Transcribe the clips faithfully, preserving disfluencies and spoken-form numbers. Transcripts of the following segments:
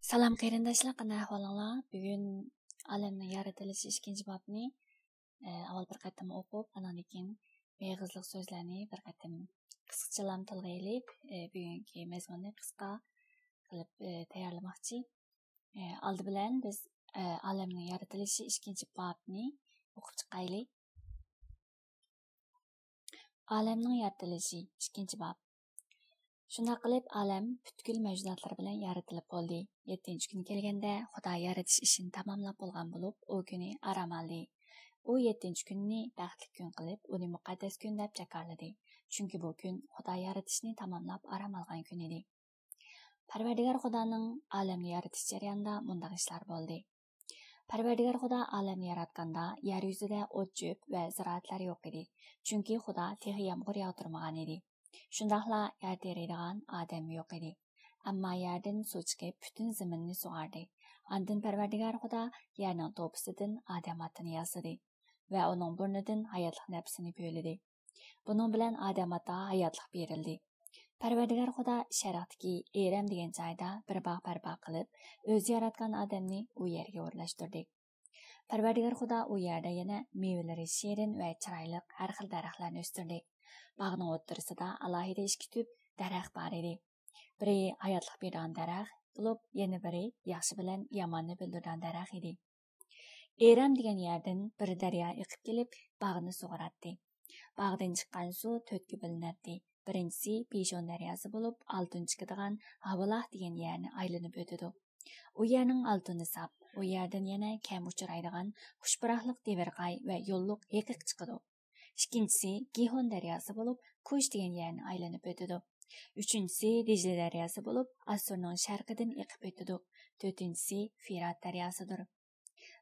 سالام قېرىنداشلار، قانداق ئەھۋالىڭلار؟ بۈگۈن ئالەمنىڭ يارىتىلىشى ئىككىنچى بابنى، ئە، ئاۋۋال بىر قېتىم ئوقۇپ، ئاناندىن كېيىن مېغىزلىق سۆزلەرنى بىر قېتىم قىسقىچىلام تىلغا ئېلىپ، ئە، بۈگۈنكى مەزمۇننى قىسقا قىلىپ، ئە، تەييارلىماقچى. ئە، ئالدى بىلەن بىز، ئە، ئالەمنىڭ يارىتىلىشى ئىككىنچى بابنى ئوقۇپ چىقايلى. ئالەمنىڭ يارىتىلىشى، ئىككىنچى باب. شۇنداق قىلىپ، ئالەم پۈتكۈل مەۋجۇداتلار بىلەن يارىتىلىپ بولدى. يەتتىنچى كۈن كەلگەندە، خۇدا يارىتىش ئىشىنى تاماملاپ بولغان بولۇپ، ئۇ كۈنى ئارام ئالدى. ئۇ يەتتىنچى كۈننى بەختلىك كۈن قىلىپ، ئۇنى مۇقەددەس كۈن دەپ جاكارلىدى. چۈنكى بۇ كۈن خۇدا يارىتىشنى تاماملاپ ئارام ئالغان كۈن ئىدى. پەرۋەردىگار خۇدانىڭ ئالەمنى يارىتىش جەريانىدا مۇنداق ئىشلار بولدى. پەرۋەردىگار خۇدا ئالەمنى ياراتقاندا، يەر يۈزىدە ئوت-چۆپ ۋە زىرائەتلەر يوق ئىدى. چۈنكى خۇدا تېخى يامغۇر ياغدۇرمىغان ئىدى. شۇنداقلا يەر تېرىيدىغان ئادەممۇ يوق ئىدى. ئەمما يەردىن سۇ چىقىپ، پۈتۈن زېمىننى سۇغاردى. ئاندىن پەرۋەردىگار خۇدا يەرنىڭ توپىسىدىن ئادەم ئاتىنى ياسىدى ۋە ئۇنىڭ بۇرنىدىن ھاياتلىق نەپىسىنى بۆلىدى. بۇنىڭ بىلەن ئادەم ئاتا ھاياتلىق بېرىلدى. پەرۋەردىگار خۇدا شەرقتىكى ئېرەم دېگەن جايدا بىر باغ بەرپا قىلىپ، ئۆزى ياراتقان ئادەمنى ئۇ يەرگە ئورۇنلاشتۇردى. پەرۋەردىگار خۇدا ئۇ يەردە يەنە مېۋىلىرى شېرىن ۋە چىرايلىق ھەر خىل دەرەخلەرنى ئۆستۈردى. باغنىڭ ئوتتۇرىسىدا ئالاھىدە ئىككى تۈپ دەرەخ بار ئىدى. بىرى ھاياتلىق بېرىدىغان دەرەخ بولۇپ، يەنە بىرى ياخشى بىلەن ياماننى بىلدۈرىدىغان دەرەخ ئىدى. ئېرەم دېگەن يەردىن بىر دەريا ئېقىپ كېلىپ، باغنى سۇغۇراتتى. باغدىن چىققان سۇ تۆتكە بۆلۈنەتتى. بىرىنچىسى پىشون دەرياسى بولۇپ، ئالتۇن چىقىدىغان ھاۋلاھ دېگەن يەرنى ئايلىنىپ ئۆتىدۇ. ئۇ يەرنىڭ ئالتۇنى ساپ. ئۇ يەردىن يەنە كەم ئۇچرايدىغان خۇشپۇراقلىق دېۋىرقاي ۋە يوللۇق ھېقىق چىقىدۇ. ئىككىنچىسى گىھون دەرياسى بولۇپ، كۇش دېگەن يەرنى ئايلىنىپ ئۆتىدۇ. ئۈچىنچىسى دىجلە دەرياسى بولۇپ، ئاسسۇرنىڭ شەرقىدىن ئېقىپ ئۆتىدۇ. تۆتىنچىسى فىرات دەرياسىدۇر.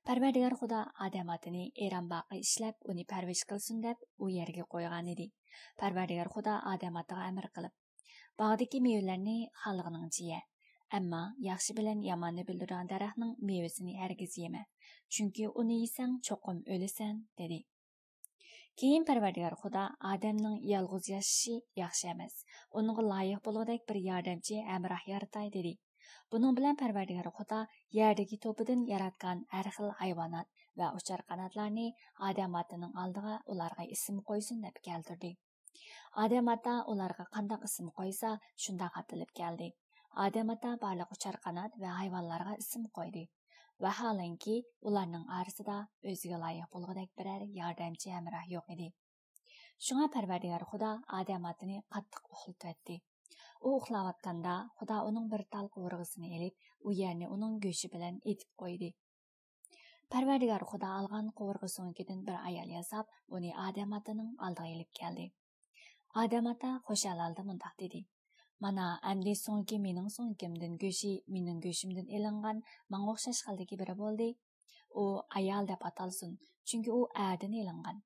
پەرۋەردىگار خۇدا ئادەم ئاتىنى ئېرەم باغقا ئىشلەپ، ئۇنى پەرۋىش قىلسۇن دەپ، ئۇ يەرگە قويغان ئىدى. پەرۋەردىگار خۇدا ئادەم ئاتىغا ئەمىر قىلىپ، باغدىكى مېۋىلەرنى خالىغىنىڭچە يە. ئەمما ياخشى بىلەن ياماننى بىلدۈرىدىغان دەرەخنىڭ مېۋىسىنى ھەرگىز يېمە. چۈنكى ئۇنى يېسەڭ، چوقۇم ئۆلىسەن، دېدى. كېيىن پەرۋەردىگار خۇدا ئادەمنىڭ يالغۇز ياشىشى ياخشى ئەمەس. ئۇنىڭغا لايىق بولغۇدەك بىر ياردەمچى ھەمراھ يارىتاي، دېدى. بۇنىڭ بىلەن پەرۋەردىگار خۇدا يەردىكى توپىدىن ياراتقان ھەر خىل ھايۋانات ۋە ئۇچار قاناتلارنى ئادەم ئاتىنىڭ ئالدىغا ئۇلارغا ئىسىم قويسۇن دەپ كەلتۈردى. ئادەم ئاتا ئۇلارغا قانداق ئىسىم قويسا، شۇنداق ئاتىلىپ كەلدى. ئادەم ئاتا بارلىق ئۇچار قانات ۋە ھايۋانلارغا ئىسىم قويدى. ۋەھالەنكى، ئۇلارنىڭ ئارىسىدا ئۆزىگە لايىق بولغۇدەك بىرەر ياردەمچى ھەمراھ يوق ئىدى. شۇڭا پەرۋەردىگار خۇدا ئادەم ئاتىنى قاتتىق ئۇخلىتىۋەتتى. ئۇ ئۇخلاۋاتقاندا، خۇدا ئۇنىڭ بىر تال قوۋۇرغىسىنى ئېلىپ، ئۇ يەرنى ئۇنىڭ گۆشى بىلەن ئېتىپ قويدى. پەرۋەردىگار خۇدا ئالغان قوۋۇرغا سۆڭىكىدىن بىر ئايال ياساپ، ئۇنى ئادەم ئاتىنىڭ ئالدىغا ئېلىپ كەلدى. ئادەم ئاتا خۇشال ھالدا مۇنداق دېدى: «مانا، ئەمدى سۆڭىكى مېنىڭ سۆڭىكىمدىن، گۆشى مېنىڭ گۆشۈمدىن ئېلىنغان ماڭا ئوخشاش خىلدىكى بىرى بولدى. ئۇ ئايال دەپ ئاتالسۇن، چۈنكى ئۇ ئەردىن ئېلىنغان.»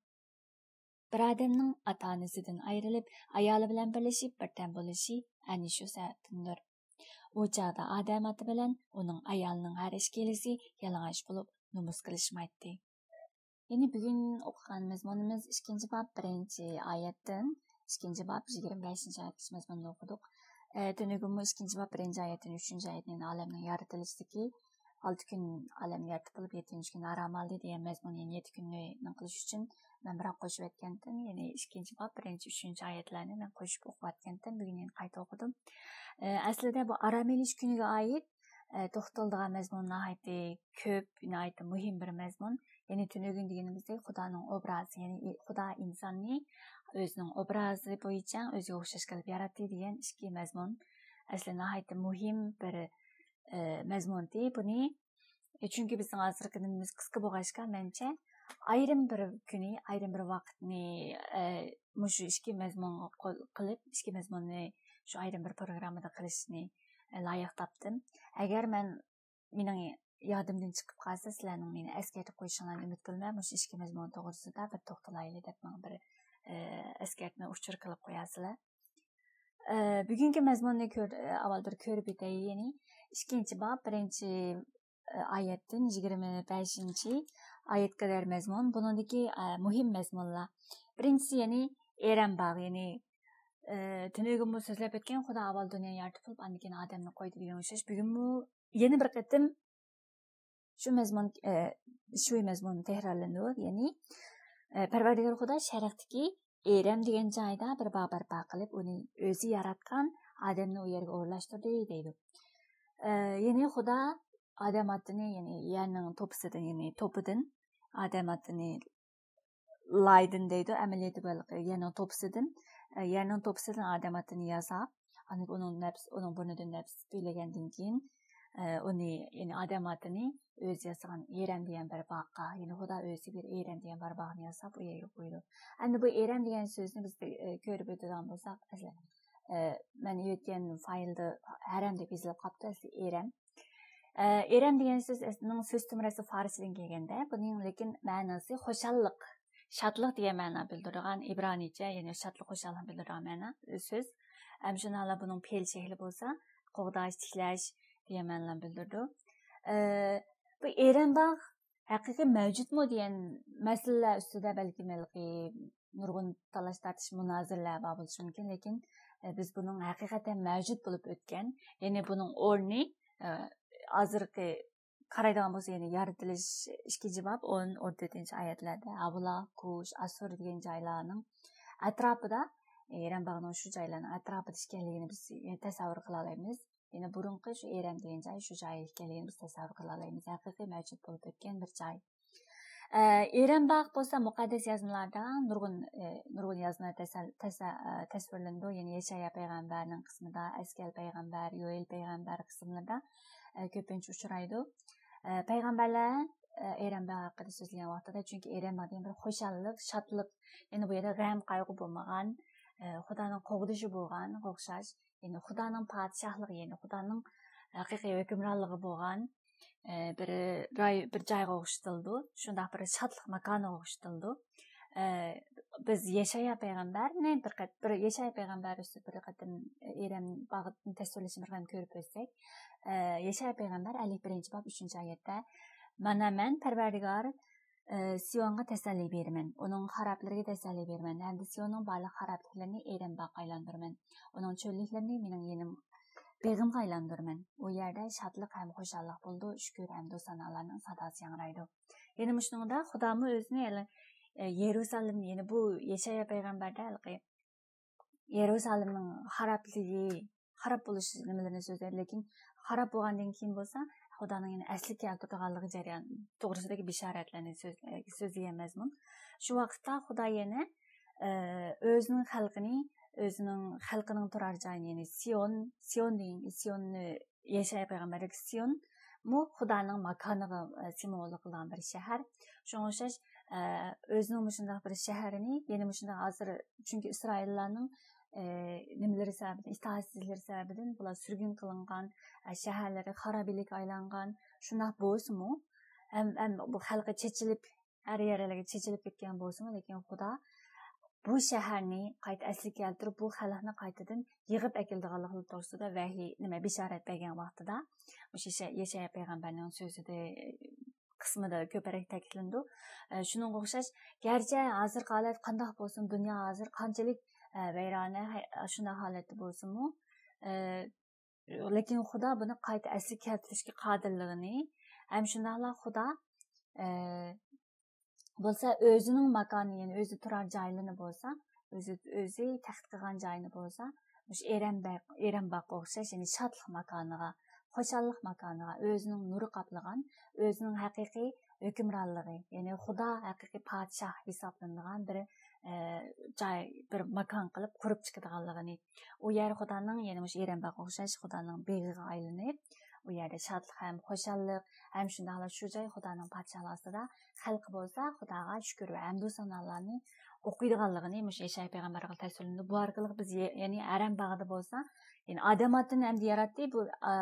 بىر ئادەمنىڭ ئاتا-ئانىسىدىن ئايرىلىپ، ئايالى بىلەن بىرلىشىپ بىردەم بولۇشى ئەنە شۇ سەۋەبتىندۇر. ئۇ چاغدا ئادەم ئاتا بىلەن ئۇنىڭ ئايالىنىڭ ھەر ئىككىلىسى يالىڭاچ بولۇپ نومۇس قىلىشمايتتى. يەنى بۈگۈن ئوقۇغان مەزمۇنىمىز ئىككىنچى باب بىرىنچى ئايەتتىن ئىككىنچى باب يىگىرمە بەشىنچى ئايەتكىچە مەزمۇننى ئوقۇدۇق. ئە، تۈنۈگۈنمۇ ئىككىنچى باب بىرىنچى ئايەتتىن ئۈچىنچى ئايەتنى، يەنى ئالەمنىڭ يارىتىلىشىدىكى ئالتە كۈن ئالەمنى يارىتىپ بولۇپ، يەتتىنچى كۈنى ئارام ئالدى دېگەن مەزمۇن، يەنى يەتتە كۈننى نېمە قىلىش ئۈچۈن مەن بىراق قوشۇۋەتكەنتىم، يەنى ئىككىنچى باب بىرىنچى، ئۈچىنچى ئايەتلەرنى مەن قوشۇپ ئوقۇۋەتكەنتىم، بۈگۈن يەنە قايتا ئوقۇدۇم. ئە، ئەسلىدە بۇ ئارام ئېلىش كۈنىگە ئائىت، ئە، توختىلىدىغان مەزمۇن ناھايىتى كۆپ، ناھايىتى مۇھىم بىر مەزمۇن. يەنى تۈنۈگۈن دېگىنىمىزدەك خۇدانىڭ ئوبرازى، يەنى ئى-، خۇدا ئىنساننى ئۆزىنىڭ ئوبرازى بويىچە ئۆزىگە ئوخشاش قىلىپ ياراتتى دېگەن ئىككى مەزمۇن. ئەسلى ناھايىتى مۇھىم بىر، ئە، مەزمۇنتى. بۇنى، ئە، چۈنكى بىزنىڭ ھازىرقى دىنىمىز قىسقا بولغاچقا، مەنچە ئايرىم بىر كۈنى، ئايرىم بىر ۋاقىتنى، ئە، مۇشۇ ئىككى مەزمۇنغا قول-، قىلىپ، ئىككى مەزمۇننى شۇ ئايرىم بىر پروگراممىدا قىلىشنى، ئە، لايىق تاپتىم. ئەگەر مەن مېنىڭ يادىمدىن چىقىپ قالسا، سىلەرنىڭ مېنى ئەسكەرتىپ قويۇشۇڭلارنى ئۈمىد قىلىمەن. مۇشۇ ئىككى مەزمۇن توغرىسىدا بىر توختىلايلى دەپ ماڭا بىر، ئە، ئەسكەرتمە ئۇچۇر قىلىپ قويارسىلەر. ئە، بۈگۈنكى مەزمۇننى كۆر-، ئە، ئاۋۋال بىر كۆرۈپ ئۆتەيلى. يەنى ئىككىنچى باب، بىرىنچى، ئە، ئايەتتىن يىگىرمە بەشىنچى ئايەتكە قەدەر مەزمۇن. بۇنىڭدىكى، ئە، مۇھىم مەزمۇنلار. بىرىنچىسى، يەنى ئېرەم باغى، يەنى ئە، تۈنۈگۈنمۇ سۆزلەپ ئۆتكەن، خۇدا ئاۋۋال دۇنيانى يارىتىپ بولۇپ، ئاندىن كېيىن ئادەمنى قويدى دېگەن ئوخشاش، بۈگۈنمۇ يەنە بىر قېتىم شۇ مەزمۇن، ئە، شۇ مەزمۇن تەكرارلىنىدۇ. يەنى، ئە، پەرۋەردىگار خۇدا شەرقتىكى ئېرەم دېگەن جايدا بىر باغ بەرپا قىلىپ، ئۇنى ئۆزى ياراتقان، ئادەمنى ئۇ يەرگە ئورۇنلاشتۇردى دەيدۇ. ئە، يەنى خۇدا ئادەم ئاتىنى، يەنى يەرنىڭ توپىسىدىن، يەنى توپىدىن ئادەم ئاتىنى لايدىن دەيدۇ، ئەمەلىيىتى بۇ يەرنىڭ توپىسىدىن، ئە، يەرنىڭ توپىسىدىن ئادەم ئاتىنى ياساپ، ئاندىن ئۇنىڭ نەپس، ئۇنىڭ بۇرنىدىن نەپس پۈكلىگەندىن كېيىن، ئە، ئۇنى، يەنى ئادەم ئاتىنى ئۆزى ياسىغان ئېرەم دېگەن بىر باغقا، يەنى خۇدا ئۆزى بىر ئېرەم دېگەن بىر باغنى ياساپ، ئۇ يەرگە قويىدۇ. ئەمدى بۇ ئېرەم دېگەن سۆزنى بىز، ئە، كۆرۈپ ئۆتىدىغان بولساق، ئەسلى، ئە، مەن ئۆتكەن فايلدا ھەرەم دەپ يېزىلىپ قاپتۇ، ئەسلى ئېرەم. ئە، ئېرەم دېگەن سۆزنىڭ سۆز تۈمرەسى فارسچىدىن كەلگەندە، بۇنىڭ لېكىن مەنىسى خۇشاللىق، شادلىق دېگەن مەنىنى بىلدۈرىدىغان، ئىبرانىيچە، يەنى شادلىق، خۇشاللىقنى بىلدۈرىدىغان مەنە سۆز. ھەم شۇنداقلا بۇنىڭ پېئىل شەكلى بولسا قوغداش، تىكلەش دېگەن مەنىلەرنى بىلدۈرىدۇ. ئە، بۇ ئېرەم باغ ھەقىقىي مەۋجۇتمۇ دېگەن مەسىلىلەر ئۈستىدە بەلكىم ھېلىقى نۇرغۇن تالاش-تارتىش، مۇنازىرىلەر بار بولۇشى مۇمكىن، لېكىن، ئە، بىز بۇنىڭ ھەقىقەتەن مەۋجۇت بولۇپ ئۆتكەن، يەنى بۇنىڭ ئورنى، ئە، ھازىرقى قارايدىغان بولسا، يەنى يارىتىلىش ئىككىنچى باب ئون، ئون تۆتىنچى ئايەتلەردە ھاۋلا، كۇش، ئاسۇر دېگەن جايلارنىڭ ئەتراپىدا، ئېرەم باغنىڭ شۇ جايلارنىڭ ئەتراپىدا ئىكەنلىكىنى بىز تەسەۋۋۇر قىلالايمىز. يەنى بۇرۇنقى شۇ ئېرەم دېگەن جاي شۇ جاي ئىكەنلىكىنى بىز تەسەۋۋۇر قىلالايمىز. ھەقىقىي مەۋجۇت بولۇپ ئۆتكەن بىر جاي. ئە، ئېرەم باغ بولسا مۇقەددەس يازمىلاردا نۇرغۇن، ئە، نۇرغۇن يازما تەسەل-، تەسە-، ئە، تەسۋىرلىنىدۇ. يەنى يەشايا پەيغەمبەرنىڭ قىسمىدا، ئەسكەل پەيغەمبەر، يوئېل پەيغەمبەر قىسىملىرىدا، ئە، كۆپىنچە ئۇچرايدۇ. ئە، پەيغەمبەرلەر، ئە، ئېرەم باغ ھەققىدە سۆزلىگەن ۋاقتىدا، چۈنكى ئېرەم باغ دېگەن بىر خۇشاللىق، شادلىق، يەنى بۇ يەردە غەم، قايغۇ بولمىغان، ئە، خۇدانىڭ قوغدىشى بولغانغا ئوخشاش، يەنى خۇدانىڭ پادىشاھلىقى، يەنى خۇدانىڭ ھەقىقىي ھۆكۈمرانلىقى بولغان، ئە، بىر راي-، بىر جايغا ئوخشىتىلىدۇ. شۇنداق بىر شادلىق ماكانىغا ئوخشىتىلىدۇ. ئە، بىز يەشايا پەيغەمبەرنى بىر قەت-، بىر يەشايا پەيغەمبەر ئۈستىدە بىر قېتىم، ئە، ئېرەم باغنى تەسۋىرلىشىنى بىر قېتىم كۆرۈپ ئۆتسەك، ئە، يەشايا پەيغەمبەر ئەللىك بىرىنچى باب ئۈچىنچى ئايەتتە، مانا مەن پەرۋەردىگار، ئە، سىيونغا تەسەللى بېرىمەن، ئۇنىڭ خارابلىرىگە تەسەللى بېرىمەن ھەمدە سىيوننىڭ بارلىق خارابلىقلىرىنى ئېرەم باغقا ئايلاندۇرىمەن، ئۇنىڭ چۆللۈكلىرىنى مېنىڭ يېنىم بېغىمغا ئايلاندۇرىمەن. ئۇ يەردە شادلىق ھەم خۇشاللىق بولىدۇ، شۈكۈر ھەمدۇ سانالارنىڭ ساداسى ياڭرايدۇ. يەنە مۇشۇنىڭدا خۇدامۇ ئۆزىنى ھېلى، ئە، يېرۇسالېم، يەنى بۇ يەشايا پەيغەمبەردە ھېلىقى يېرۇسالېمنىڭ خارابلىقى، خاراب بولۇش نېمىلىرىنى سۆزلەيدۇ، لېكىن خاراب بولغاندىن كېيىن بولسا خۇدانىڭ يەنە ئەسلىگە كەلتۈرىدىغانلىقى جەريان توغرىسىدىكى بېشارەتلەرنى سۆز-، ئە، سۆزلىگەن مەزمۇن. شۇ ۋاقىتتا خۇدا يەنە، ئە، ئۆزىنىڭ خەلقىنى، ئۆزىنىڭ خەلقىنىڭ تۇرار جايىنى، يەنى سىيون، سىيون دېگەن، سىيوننى يەشايا پەيغەمبەردىكى سىيونمۇ خۇدانىڭ ماكانىغا، ئە، سىمۋوللۇق قىلغان بىر شەھەر. شۇڭا ئوخشاش، ئە، ئۆزىنىڭ مۇشۇنداق بىر شەھىرىنى، يەنە مۇشۇنداق ھازىر، چۈنكى ئىسرائىللارنىڭ، ئە، نېمىلىرى سەۋەبىدىن، ئىتائەتسىزلىرى سەۋەبىدىن بۇلار سۈرگۈن قىلىنغان، ئە، شەھەرلىرى خارابىلىككە ئايلانغان. شۇنداق بولسىمۇ، ھەم، ھەم بۇ خەلقى چېچىلىپ، ھەر يەرلەرگە چېچىلىپ كەتكەن بولسىمۇ، لېكىن خۇدا بۇ شەھەرنى قايتا ئەسلىگە كەلتۈرۈپ، بۇ خەلقنى قايتىدىن يىغىپ ئەكېلىدىغانلىقى توغرىسىدا ۋەھىي، نېمە، بېشارەت بەرگەن ۋاقتىدا، مۇشۇ يەشە-، يەشايا پەيغەمبەرنىڭ سۆزىدە، قىسمىدا كۆپرەك تەكىتلىنىدۇ. ئە، شۇنىڭغا ئوخشاش، گەرچە ھازىرقى ھالەت قانداق بولسۇن، دۇنيا ھازىر قانچىلىك، ئە، ۋەيرانە، ھە-، شۇنداق ھالەتتە بولسىمۇ، ئە، لېكىن خۇدا بۇنى قايتا ئەسلىگە كەلتۈرۈشكە قادىرلىقىنى، ھەم شۇنداقلا خۇدا، ئە، بولسا ئۆزىنىڭ ماكانى، يەنى ئۆزى تۇرار جايلىرىنى بولسا، ئۆزى، ئۆزى تەخت قىلغان جايىنى بولسا، مۇشۇ ئېرەم بەگ-، ئېرەم باغقا ئوخشاش، يەنى شادلىق ماكانىغا، خۇشاللىق ماكانىغا، ئۆزىنىڭ نۇرى قاپلىغان، ئۆزىنىڭ ھەقىقىي ھۆكۈمرانلىقى، يەنى خۇدا ھەقىقىي پادىشاھ ھېسابلىنىدىغان بىر، ئە، جاي، بىر ماكان قىلىپ قۇرۇپ چىقىدىغانلىقىنى، ئۇ يەر خۇدانىڭ، يەنە مۇشۇ ئېرەم باغقا ئوخشاش خۇدانىڭ بېغىغا ئايلىنىپ، ئۇ يەردە شادلىق ھەم خۇشاللىق ھەم شۇنداقلا شۇ جاي خۇدانىڭ پادىشاھلىقى ئاستىدا، خەلقى بولسا خۇداغا شۈكۈر ۋە ھەمدۇ سانالارنى ئوقۇيدىغانلىقىنى مۇشۇ يەشايا پەيغەمبەر ئارقىلىق تەسۋىرلىنىدۇ. بۇ ئارقىلىق بىز يە-، يەنى ئەرەم باغدا بولسا، يەنى ئادەم ئاتىنى ئەمدى ياراتتى. بۇ، ئا،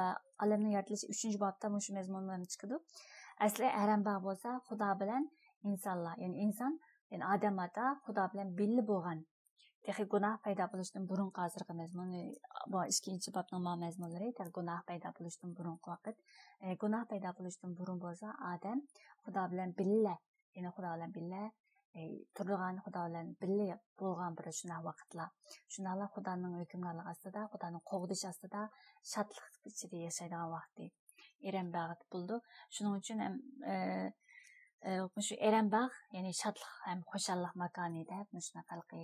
ئالەمنىڭ يارىتىلىشى ئۈچىنچى بابتا مۇشۇ مەزمۇن بىلەن چىقىدۇ. ئەسلى ئەرەم باغ بولسا خۇدا بىلەن ئىنسانلار، يەنى ئىنسان، يەنى ئادەم ئاتا خۇدا بىلەن بىللە بولغان. تېخى گۇناھ پەيدا بولۇشتىن بۇرۇنقى ھازىرقى مەزمۇن، بۇ ئىككىنچى بابنىڭ ما مەزمۇنلىرى، تېخى گۇناھ پەيدا بولۇشتىن بۇرۇنقى ۋاقىت. ئە، گۇناھ پەيدا بولۇشتىن بۇرۇن بولسا ئادەم خۇدا بىلەن بىللە، يەنى خۇدا بىلەن بىللە، ئى، تۇرىدىغان، خۇدا بىلەن بىللە بولغان بىر شۇنداق ۋاقىتلار. شۇنداقلا خۇدانىڭ ھۆكۈمرانلىقى ئاستىدا، خۇدانىڭ قوغدىشى ئاستىدا شادلىق ئىچىدە ياشايدىغان ۋاقتى. ئېرەن باغ دەپ بولىدۇ. شۇنىڭ ئۈچۈن ھەم، ئى، ئى، مۇشۇ ئېرەن باغ، يەنى شادلىق ھەم خۇشاللىق ماكانى دەپ مۇشۇنداق ھېلىقى،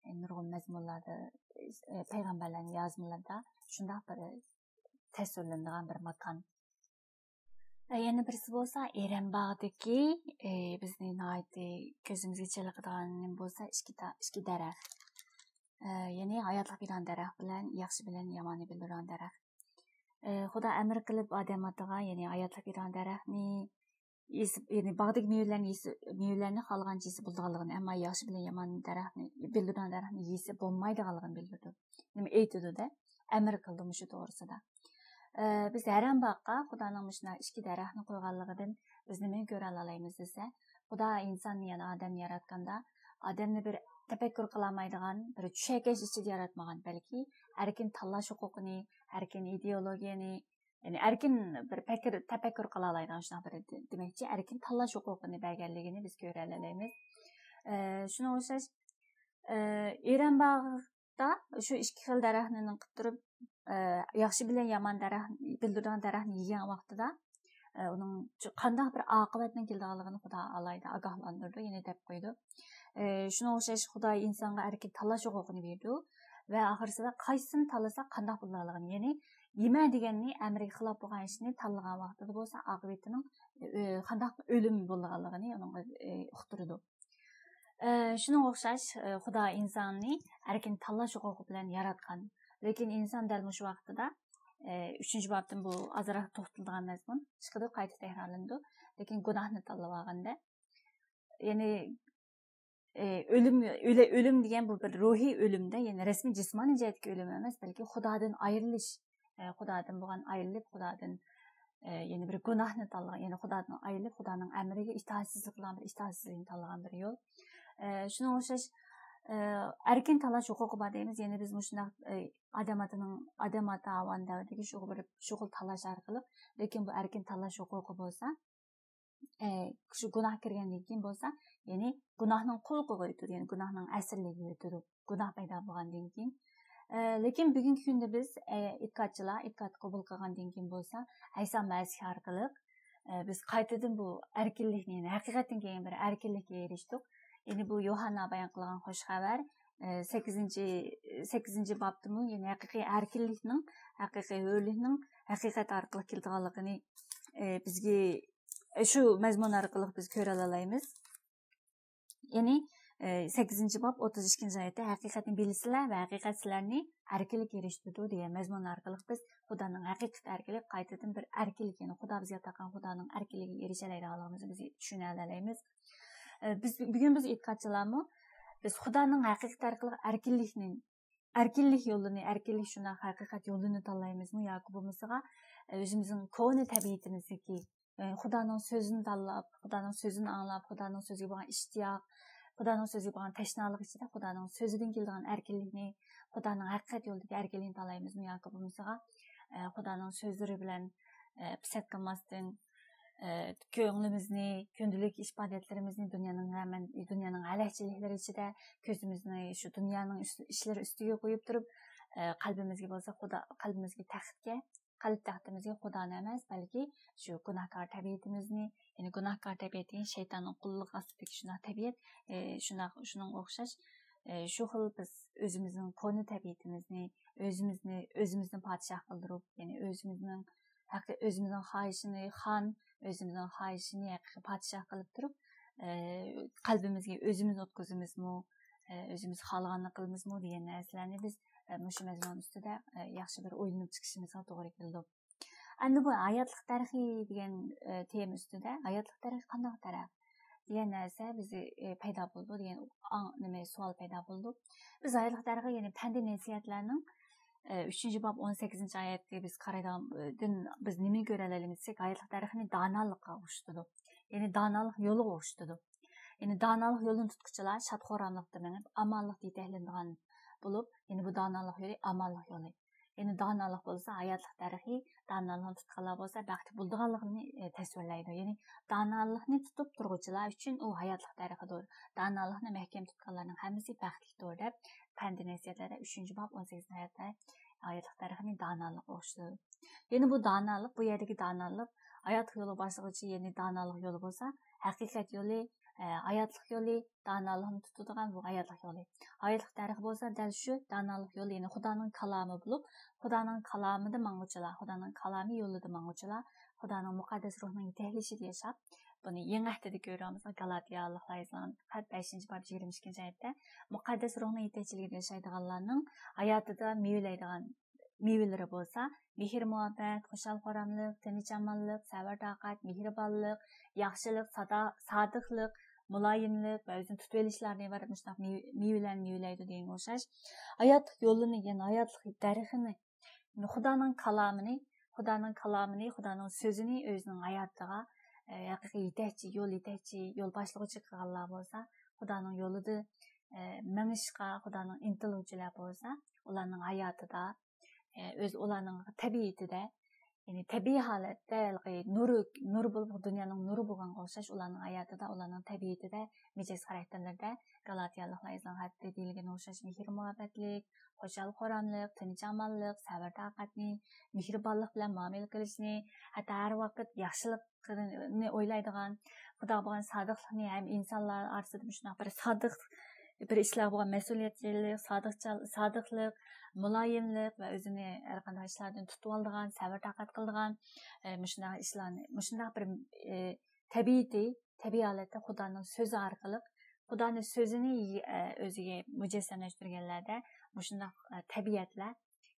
ئى، نۇرغۇن مەزمۇنلاردا، ئى، پەيغەمبەرلەرنىڭ يازمىلىرىدا شۇنداق بىر تەسۋىرلىنىدىغان بىر ماكان. ۋە يەنە بىرسى بولسا ئېرەن باغدىكى، ئى، بىزنى ناھايىتى كۆزىمىزگە چېلىقىدىغان نېمە بولسا ئىككى تا-، ئىككى دەرەخ. ئى، يەنى ھاياتلىق بېرىدىغان دەرەخ بىلەن ياخشى بىلەن ياماننى بىلدۈرىدىغان دەرەخ. ئى، خۇدا ئەمر قىلىپ ئادەم ئاتىغا، يەنى ھاياتلىق بېرىدىغان دەرەخنى يېسە، يەنى باغدىكى مېۋىلەرنى يېسە، مېۋىلەرنى خالىغانچە يېسە بولىدىغانلىقىنى، ئەمما ياخشى بىلەن يامان دەرەخنى، بىلدۈرىدىغان دەرەخنى يېسە بولمايدىغانلىقىنى بىلدۈرىدۇ. نېمە ئېيتىدۇ-دە، ئەمر قىلدى مۇشۇ توغرىسىدا. ئى، بىز ئېرەن باغقا خۇدانىڭ مۇشۇنداق ئىككى دەرەخنى قويغانلىقىدىن بىز نېمىنى كۆرەلەيمىز دېسە، خۇدا ئىنساننى، يەنى ئادەمنى ياراتقاندا، ئادەمنى بىر تەپەككۇر قىلالمايدىغان، بىر چۈشەنچە ئىچىدە ياراتمىغان، بەلكى ئەركىن تاللاش ھوقۇقىنى، ئەركىن ئىدېئولوگىيەنى، يەنى ئەركىن بىر پەكىر، تەپەككۇر قىلالايدىغان شۇنداق بىر دېمەكچى، ئەركىن تاللاش ھوقۇقىنى بەرگەنلىكىنى بىز كۆرەلەيمىز. ئى، شۇنىڭغا ئوخشاش، ئى، ئېرەن باغدا شۇ ئىككى خىل دەرەخنى قىلىپ تۇرۇپ، ئى، ياخشى بىلەن يامان دەرەخ، بىلدۈرىدىغان دەرەخنى يېگەن ۋاقتىدا، ئى، ئۇنىڭ چ-، قانداق بىر ئاقىۋەتنىڭ كېلىدىغانلىقىنى خۇدا ئالاھىدە ئاگاھلاندۇرىدۇ، يەنى دەپ قويىدۇ. ئى، شۇنىڭغا ئوخشاش خۇدا ئىنسانغا ئەركىن تاللاش ھوقۇقىنى بېرىدۇ ۋە ئاخىرسىدا قايسىسىنى تاللىسا قانداق بولىدىغانلىقىنى، يەنى يېمە دېگەننى ئەمرىگە خىلاپ بولغان ئىشنى تاللىغان ۋاقتىدا بولسا ئاقىۋىتىنىڭ، ئى، قانداق ئۆلۈم بولىدىغانلىقىنى ئۇنىڭغا، ئى، ئۇقتۇرىدۇ. ئى، شۇنىڭغا ئوخشاش، ئى، خۇدا ئىنساننى ئەركىن تاللاش ھوقۇقى بىلەن ياراتقان. لېكىن ئىنسان دەل مۇشۇ ۋاقتىدا، ئى، ئۈچىنچى بابتىن بۇ ئازراق توختىلىدىغان مەزمۇن چىقىدۇ، قايتا تەكرارلىنىدۇ. لېكىن گۇناھنى تاللىۋالغاندا، يەنى، ئى، ئۆلۈم، ئۆلە-، ئۆلۈم دېگەن بۇ بىر روھىي ئۆلۈمدە، يەنى رەسمىي جىسمانىي جەھەتتىكى ئۆلۈم ئەمەس، بەلكى خۇدادىن ئايرىلىش، ئى، خۇدادىن بولغان ئايرىلىپ، خۇدادىن، ئى، يەنى بىر گۇناھنى تاللىغان، يەنى خۇدادىن ئايرىلىپ، خۇدانىڭ ئەمرىگە ئىتائەتسىزلىك قىلغان بىر ئىتائەتسىزلىكنى تاللىغان بىر يول. ئى، شۇنىڭغا ئوخشاش، ئى، ئەركىن تاللاش ھوقۇقى بار دەيمىز. يەنى بىز مۇشۇنداق، ئى، ئادەم ئاتىنىڭ، ئادەم ئاتا ھاۋانىڭ دەۋرىدىكى شۇ بىر، شۇ خىل تاللاش ئارقىلىق، لېكىن بۇ ئەركىن تاللاش ھوقۇقى بولسا، ئى، شۇ گۇناھ كىرگەندىن كېيىن بولسا، يەنى گۇناھنىڭ قۇلىقىغا ئۆتىدۇ، يەنى گۇناھنىڭ ئەسىرلىكىگە ئۆتىدۇ، گۇناھ پەيدا بولغاندىن كېيىن. ئى، لېكىن بۈگۈنكى كۈندە بىز، ئى، ئېتىقادچىلار ئېتىقاد قوبۇل قىلغاندىن كېيىن بولسا، ئەيسا مەسىھ ئارقىلىق، ئى، بىز قايتىدىن بۇ ئەركىنلىكنى، يەنى ھەقىقەتتىن كەلگەن بىر ئەركىنلىككە ئېرىشتۇق. يەنى بۇ يوھاننا بايان قىلغان خۇش خەۋەر، ئى، سەككىزىنچى، سەككىزىنچى بابتىمۇ، يەنى ھەقىقىي ئەركىنلىكنىڭ، ھەقىقىي ھۆرلۈكنىڭ ھەقىقەت ئارقىلىق كېلىدىغانلىقىنى، ئى، بىزگە، ئى، شۇ مەزمۇن ئارقىلىق بىز كۆرەلەيمىز. يەنى، ئى، سەككىزىنچى باب ئوتتۇز ئىككىنچى ئايەتتە، «ھەقىقەتنى بىلىسىلەر ۋە ھەقىقەت سىلەرنى ئەركىنلىككە ئېرىشتۈرىدۇ» دېگەن مەزمۇن ئارقىلىق بىز خۇدانىڭ ھەقىقىي ئەركىنلىك، قايتىدىن بىر ئەركىنلىك، يەنى خۇدا بىزگە ئاتاقان خۇدانىڭ ئەركىنلىكىگە ئېرىشەلەيدىغانلىقىمىزنى بىز چۈشىنەلەيمىز. ئى، بىز، بۈگۈن بىز ئېتىقادچىلارمۇ، بىز خۇدانىڭ ھەقىقىتى ئارقىلىق ئەركىنلىكنى، ئەركىنلىك يولىنى، ئەركىنلىك شۇنداق ھەقىقەت يولىنى تاللايمىزمۇ ياكى بولمىسىغا، ئۆزىمىزنىڭ كونا تەبىئىتىمىزدىكى، ئە، خۇدانىڭ سۆزىنى تاللاپ، خۇدانىڭ سۆزىنى ئاڭلاپ، خۇدانىڭ سۆزىگە بولغان ئىشتىياق، خۇدانىڭ سۆزىگە بولغان تەشنالىق ئىچىدە خۇدانىڭ سۆزىدىن كېلىدىغان ئەركىنلىكنى، خۇدانىڭ ھەقىقەت يولىدىكى ئەركىنلىكنى تاللايمىزمۇ ياكى بولمىسىغا، ئە، خۇدانىڭ سۆزلىرى بىلەن، ئە، پىسەت قىلماستىن، ئە، كۆڭلىمىزنى، كۈندىلىك ئىش پائالىيەتلىرىمىزنى دۇنيانىڭ ھەممە، دۇنيانىڭ ھەلەكچىلىكلىرى ئىچىدە كۆزىمىزنى شۇ دۇنيانىڭ ئۈست-، ئىشلىرى ئۈستىگە قويۇپ تۇرۇپ، ئە، قەلبىمىزگە بولسا خۇدا، قەلبىمىزگە تەختكە، قەلب تەختىمىزگە خۇدانى ئەمەس، بەلكى شۇ گۇناھكار تەبىئىتىمىزنى، يەنى گۇناھكار تەبىئەت دېگەن شەيتاننىڭ قۇللۇق ئاستىدىكى شۇنداق تەبىئەت، ئە، شۇنداق، شۇنىڭغا ئوخشاش، ئە، شۇ خىل بىز ئۆزىمىزنىڭ كونا تەبىئىتىمىزنى، ئۆزىمىزنى، ئۆزىمىزنى پادىشاھ قىلدۇرۇپ، يەنى ئۆزىمىزنىڭ ھەققى، ئۆزىمىزنىڭ خاھىشىنى خان، ئۆزىمىزنىڭ خاھىشىنى ھەققى پادىشاھ قىلىپ تۇرۇپ، ئە، قەلبىمىزگە ئۆزىمىز ئوتقۇزىمىزمۇ، ئە، ئۆزىمىز خالىغاننى قىلىمىزمۇ دېگەن نەرسىلەرنى بىز، ئە، مۇشۇ مەزمۇن ئۈستىدە، ئە، ياخشى بىر ئويلىنىپ چىقىشىمىزغا توغرا كېلىدۇ. ئەمدى بۇ ھاياتلىق دەرىخى دېگەن، ئە، تېما ئۈستىدە، ھاياتلىق دەرىخى قانداق دەرەخ دېگەن نەرسە بىزگە، ئە، پەيدا بولىدۇ دېگەن ئاڭ-، نېمە، سوئال پەيدا بولىدۇ. بىز ھاياتلىق دەرىخى، يەنى پەندى نەسىھەتلەرنىڭ، ئە، ئۈچىنچى باب ئون سەككىزىنچى ئايەتكە بىز قارايدىغان، ئە، دىن بىز نېمىنى كۆرەلەيمىز دېسەك، ھاياتلىق دەرىخىنى دانالىققا ئوخشىتىدۇ. يەنى دانالىق يولىغا ئوخشىتىدۇ. يەنى دانالىق يولىنى تۇتقۇچىلار شاد-خۇراملىقتا مېڭىپ، ئامانلىقتا يېتەكلىنىدىغان بولۇپ، يەنى بۇ دانالىق يولى ئامانلىق يولى. يەنى دانالىق بولسا ھاياتلىق دەرىخى، دانالىقنى تۇتقانلار بولسا بەختلىك بولىدىغانلىقىنى، ئە، تەسۋىرلەيدۇ. يەنى دانالىقنى تۇتۇپ تۇرغۇچىلار ئۈچۈن ئۇ ھاياتلىق دەرىخىدۇر. دانالىقنى مەھكەم تۇتقانلارنىڭ ھەممىسى بەختلىكتۇر دەپ، پەندى نەسىھەتلەردە ئۈچىنچى باب ئون سەككىزىنچى ئايەتتە ھاياتلىق دەرىخىنى دانالىققا ئوخشىتىدۇ. يەنى بۇ دانالىق، بۇ يەردىكى دانالىق ھاياتلىق يولىغا باشلىغۇچى، يەنى دانالىق يولى بولسا ھەقىقەت يولى، ئە، ھاياتلىق يولى، دانالىقنى تۇتىدىغان بۇ ھاياتلىق يولى. ھاياتلىق دەرىخى بولسا دەل شۇ دانالىق يولى، يەنى خۇدانىڭ كالامى بولۇپ، خۇدانىڭ كالامىدا ماڭغۇچىلار، خۇدانىڭ كالامى يولىدا ماڭغۇچىلار، خۇدانىڭ مۇقەددەس روھىنىڭ يېتەكلىشىدە ياشاپ، بۇنى يېڭى ئەھدىدە كۆرۈۋالىمىز، گالاتىيالىقلار يازغان خەت بەشىنچى باب يىگىرمە ئىككىنچى ئايەتتە، مۇقەددەس روھنىڭ يېتەكچىلىكىدە ياشايدىغانلارنىڭ ھاياتىدا مېۋىلەيدىغان مېۋىلىرى بولسا، مېھىر-مۇھەببەت، خۇشال-خۇراملىق، تىنچ-ئامانلىق، سەۋر-تاقەت، مېھرىبانلىق، ياخشىلىق، سادا-، سادىقلىق، مۇلايىملىق ۋە ئۆزىنى تۇتۇۋېلىشلارنى ئىبارەت مۇشۇنداق مېۋە-، مېۋىلەرنى مېۋىلەيدۇ دېگەنگە ئوخشاش. ھاياتلىق يولىنى، يەنى ھاياتلىق دەرىخىنى، خۇدانىڭ كالامىنى، خۇدانىڭ كالامىنى، خۇدانىڭ سۆزىنى ئۆزىنىڭ ھاياتىغا، ئە، ھەقىقىي يېتەكچى، يول يېتەكچى، يول باشلىغۇچى قىلغانلار بولسا، خۇدانىڭ يولىدا، ئە، مېڭىشقا، خۇدانىڭ ئىنتىلغۇچىلار بولسا، ئۇلارنىڭ ھاياتىدا، ئە، ئۆز ئۇلارنىڭ تەبىئىتىدە، يەنى تەبىئىي ھالەتتە ھېلىقى نۇر، نۇر بولۇپ، دۇنيانىڭ نۇرى بولغانغا ئوخشاش، ئۇلارنىڭ ھاياتىدا، ئۇلارنىڭ تەبىئىتىدە، مىجەز خاراكتېرلىرىدە گالاتىيالىقلار يازغان خەتتە دېيىلگىنىگە ئوخشاش مېھىر-مۇھەببەتلىك، خۇشال-خۇراملىق، تىنچ-ئامانلىق، سەۋر-تاقەتنى، مېھرىبانلىق بىلەن مۇئامىلە قىلىشنى، ھەتتا ھەر ۋاقىت ياخشىلىقنى ئويلايدىغان، خۇداغا بولغان سادىقلىقنى ھەم ئىنسانلار ئارىسىدا مۇشۇنداق بىر سادىق، بىر ئىشلارغا بولغان مەسئۇلىيەتچانلىق، سادىقچان-، سادىقلىق، مۇلايىملىق ۋە ئۆزىنى ھەر قانداق ئىشلاردىن تۇتۇۋالىدىغان، سەۋر-تاقەت قىلىدىغان، ئە، مۇشۇنداق ئىشلارنى، مۇشۇنداق بىر، ئە، تەبىئىتى، تەبىئىي ھالەتتە خۇدانىڭ سۆزى ئارقىلىق، خۇدانىڭ سۆزىنى، ئە، ئۆزىگە مۇجەسسەملەشتۈرگەنلەردە مۇشۇنداق، ئە، تەبىئەتلەر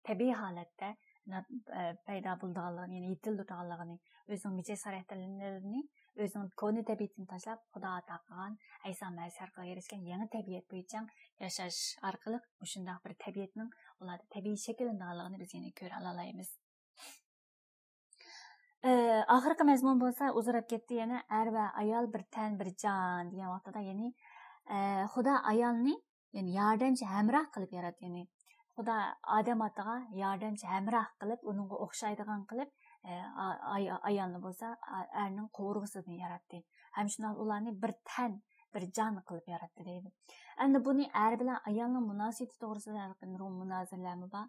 تەبىئىي ھالەتتە نا-، ئە، پەيدا بولىدىغانلىقىنى، يەنى يېتىلدۈرىدىغانلىقىنى، ئۆزىنىڭ مىجەز خاراكتېرلىرىنى، ئۆزىنىڭ كونا تەبىئىتىنى تاشلاپ، خۇدا ئاتا قىلغان ئەيسا مەسىھ ئارقىلىق ئېرىشكەن يېڭى تەبىئەت بويىچە ياشاش ئارقىلىق مۇشۇنداق بىر تەبىئەتنىڭ ئۇلاردا تەبىئىي شەكىللىنىدىغانلىقىنى بىز يەنە كۆرە ئالالايمىز. ئە، ئاخىرقى مەزمۇن بولسا ئۇزىراپ كەتتى، يەنە ئەر ۋە ئايال بىر تەن، بىر جان دېگەن ۋاقتىدا، يەنى، ئە، خۇدا ئايالنى، يەنى ياردەمچى، ھەمراھ قىلىپ ياراتتى. يەنى خۇدا ئادەم ئاتىغا ياردەمچى، ھەمراھ قىلىپ، ئۇنىڭغا ئوخشايدىغان قىلىپ، ئە، ئا-، ئاي-، ئايالنى بولسا، ئا-، ئەرنىڭ قوۋۇرغىسىدىن ياراتتى. ھەم شۇنداق ئۇلارنى بىر تەن، بىر جان قىلىپ ياراتتى دەيدۇ. ئەمدى بۇنى ئەر بىلەن ئايالنىڭ مۇناسىۋىتى توغرىسىدا ھەر قېتىم نۇرغۇن مۇنازىرىلەرمۇ بار.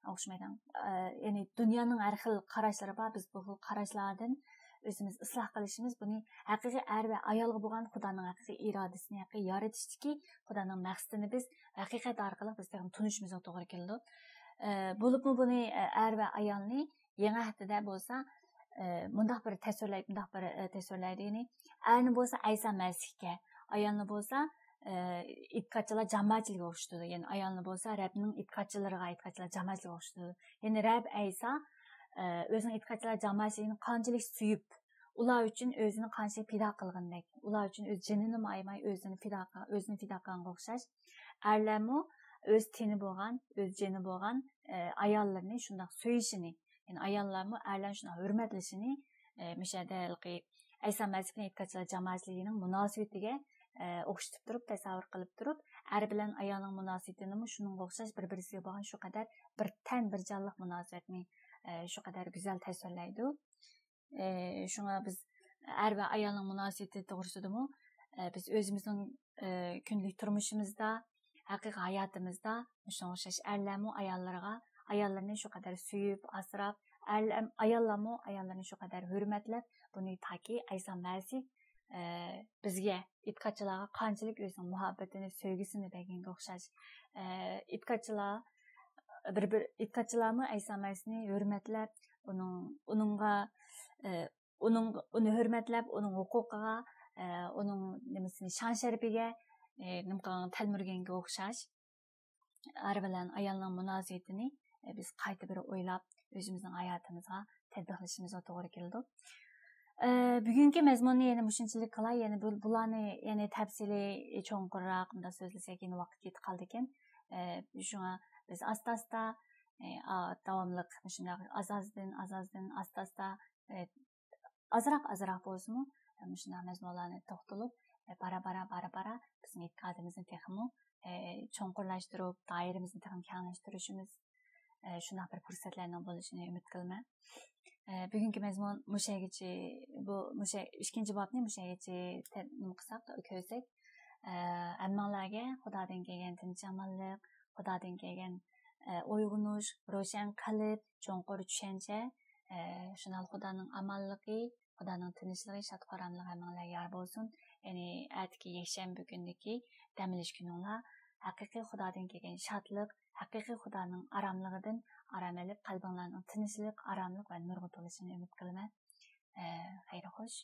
ئوخشىمايدۇ. ئە، يەنى دۇنيانىڭ ھەر خىل قاراشلىرى بار. بىز بۇ خىل قاراشلاردىن ئۆزىمىز ئىسلاھ قىلىشىمىز، بۇنى ھەقىقىي ئەر ۋە ئايالغا بولغان خۇدانىڭ ھەقىقىي ئىرادىسىنى، ھەقىقىي يارىتىشتىكى خۇدانىڭ مەقسىتىنى بىز ھەقىقەت ئارقىلىق بىز تېخىمۇ تونۇشىمىزغا توغرا كېلىدۇ. ئە، بولۇپمۇ بۇنى، ئە، ئەر ۋە ئايالنى يېڭى ئەھدىدە بولسا، ئە، مۇنداق بىر تەسۋىرلەيدۇ، مۇنداق بىر، ئە، تەسۋىرلەيدۇ. يەنى ئەرنى بولسا ئەيسا مەسىھكە، ئايالنى بولسا، ئە، ئېتىقادچىلار جامائەتچىلىكىگە ئوخشىتىدۇ. يەنى ئايالنى بولسا رەبنىڭ ئېتىقادچىلىرىغا، ئېتىقادچىلار جامائەتچىلىكىگە ئوخشىتىدۇ. يەنى رەب ئەيسا، ئە، ئۆزىنىڭ ئېتىقادچىلار جامائەتچىلىكىنى قانچىلىك سۆيۈپ، ئۇلار ئۈچۈن ئۆزىنى قانچىلىك پىدا قىلغىنىدەك، ئۇلار ئۈچۈن ئۆز جېنىنىمۇ ئايىماي ئۆزىنى پىدا قىل-، ئۆزىنى پىدا قىلغانغا ئوخشاش، ئەرلەرمۇ ئۆز تېنى بولغان، ئۆز جېنى بولغان، ئە، ئاياللىرىنى شۇنداق سۆيۈشىنى، يەنى ئاياللارمۇ ئەرلەرنى شۇنداق ھۆرمەتلىشىنى، ئە، مۇشۇ يەردە ھېلىقى ئەيسا مەسىھ بىلەن ئېتىقادچىلار جامائەتچىلىكىنىڭ مۇناسىۋىتىگە، ئە، ئوخشىتىپ تۇرۇپ، تەسەۋۋۇر قىلىپ تۇرۇپ، ئەر بىلەن ئايالنىڭ مۇناسىۋىتىنىمۇ شۇنىڭغا ئوخشاش بىر-بىرسىگە بولغان شۇ قەدەر بىر تەن، بىر جانلىق مۇناسىۋەتنى، ئە، شۇ قەدەر گۈزەل تەسۋىرلەيدۇ. ئە، شۇڭا بىز ئەر ۋە ئايالنىڭ مۇناسىۋىتى توغرىسىدىمۇ، ئە، بىز ئۆزىمىزنىڭ، ئە، كۈندىلىك تۇرمۇشىمىزدا، ھەقىقىي ھاياتىمىزدا شۇنىڭغا ئوخشاش ئەرلەرمۇ ئاياللىرىغا، ئاياللىرىنى شۇ قەدەر سۆيۈپ، ئاسراپ، ئەرلەر، ئاياللارمۇ ئاياللىرىنى شۇ قەدەر ھۆرمەتلەپ، بۇنى تاكى ئەيسا مەسىھ، ئە، بىزگە، ئېتىقادچىلارغا قانچىلىك ئۆزىنىڭ مۇھەببىتىنى، سۆيگۈسىنى بەرگەنگە ئوخشاش. ئە، ئېتىقادچىلار بىر-بىر ئېتىقادچىلارمۇ ئەيسا مەسىھنى ھۆرمەتلەپ، ئۇنىڭ، ئۇنىڭغا، ئى، ئۇنىڭ، ئۇنى ھۆرمەتلەپ، ئۇنىڭ ھوقۇقىغا، ئى، ئۇنىڭ نېمىسىنى، شان-شەرىپىگە، ئى، نېمە قىلغان، تەلمۈرگەنگە ئوخشاش. ئەر بىلەن ئايالنىڭ مۇناسىۋىتىنى، ئى، بىز قايتا بىر ئويلاپ، ئۆزىمىزنىڭ ھاياتىمىزغا تەتبىقلىشىمىزغا توغرا كېلىدۇ. ئى، بۈگۈنكى مەزمۇننى يەنە مۇشۇنچىلىك قىلاي، يەنە بۇ-، بۇلارنى يەنە تەپسىلىي، چوڭقۇرراق مۇنداق سۆزلىسەك، يەنە ۋاقىت كېتىپ قالىدىكەن. ئى، شۇڭا بىز ئاستا-ئاستا، ئى، ئا-، داۋاملىق مۇشۇنداق ئاز-ئازدىن، ئاز-ئازدىن، ئاستا-ئاستا، ئى، ئازراق-ئازراق بولسىمۇ، مۇشۇنداق مەزمۇنلارنى توختىلىپ، ئى، بارا-بارا، بارا-بارا بىزنىڭ ئېتىقادىمىزنى تېخىمۇ، ئى، چوڭقۇرلاشتۇرۇپ، دائىرىمىزنى تېخىمۇ كەڭلەشتۈرۈشىمىز، ئە، شۇنداق بىر پۇرسەتلەرنىڭ بولۇشىنى ئۈمىد قىلىمەن. ئە، بۈگۈنكى مەزمۇن مۇشەگىچە، بۇ مۇشە ئىككىنچى بابنى مۇشەگىچە تە-، نېمە قىلساق، كۆرسەك، ئە، ھەممىڭلارگە خۇدادىن كەلگەن تىنچ-ئامانلىق، خۇدادىن كەلگەن، ئە، ئويغىنىش، روشەن قەلب، چوڭقۇر چۈشەنچە، ئە، شۇنداق خۇدانىڭ ئامانلىقى، خۇدانىڭ تىنچلىقى، شاد-خۇراملىقى ھەممىڭلارغا يار بولسۇن. يەنى ئەتىكى يەكشەنبە كۈنىدىكى دەم ئېلىش كۈنۈڭلار ھەقىقىي خۇدادىن كەلگەن شادلىق، ھەقىقىي خۇدانىڭ ئاراملىقىدىن ئارام ئېلىپ، قەلبىڭلارنىڭ تىنچلىق، ئاراملىق ۋە نۇرغا تولۇشىنى ئۈمىد قىلىمەن. ئە، خەير خوش.